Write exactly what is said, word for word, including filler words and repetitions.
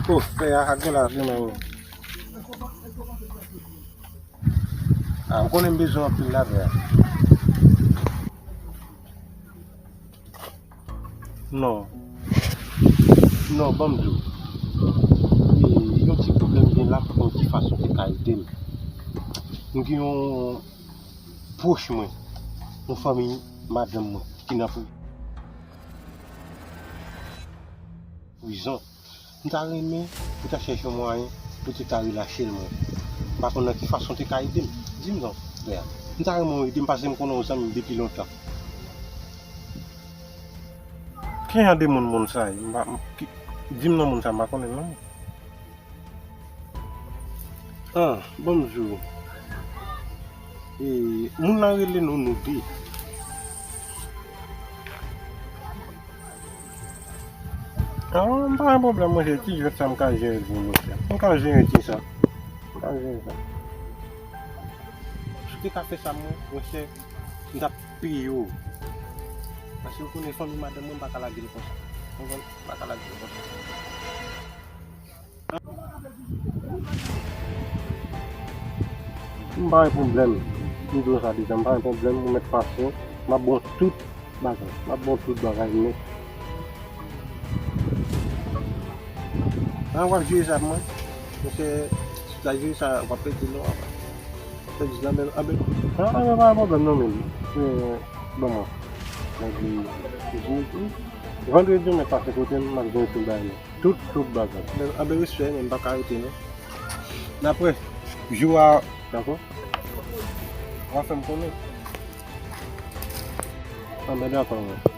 O, frè a, ak gen lavi menm. Ah, m konnen m bezwen anpil la, frè a. Non. Non, ban m di w. E, yon ti pwoblèm gen la, m pa konn ki fason te ka ede m. M gen yon pwòch mwen, yon fanmi madanm mwen, ki nan pri-, prizon. M ta renmen ou ta chèche yon mwayen pou te ka relache l, mwen. M pa konn nan ki fason te ka ede m. Di m non, frè a. M ta renmen w ede m, paske m konnen w zanmi m depi lontan. Ki jan de moun, moun sa ye? M pa, m, ki, di m non moun sa, m pa konnen l non. Ah, ban m di w. E, moun nan rele Nounou de. Ah, m pa gen pwoblèm, monchè. Ti jwèt sa, m ka jere l pou ou, monchè. M ka jere ti sa. M ka jere sa. Si w te ka fè sa, mwen, monchè, m t ap peye w. Paske w konnen fanmi madanm mwen, m pa ka lage l konsa. Ou konprann? M pa ka lage l konsa. M pa gen pwoblèm. M di w sa deja, m pa gen pwoblèm, ou mèt pase. M ap ba w tout bagay. M ap ba w tout bagay nèt. Ah, w ap jere sa pou mwen? Paske si w ta jere sa, w ap pèdi non, w ap pèdi anben, anben. Ah, anben, pa gen pwoblèm non, men. Eh, ban mwen. Vandredi, ou mèt pase kote m, m ap jwenn tout bagay nèt. Tout, tout bagay. Men, anben respè, men m pa ka rete non. N ap wè jou a, dakò? W a fè m konnen. Anben dakò, men.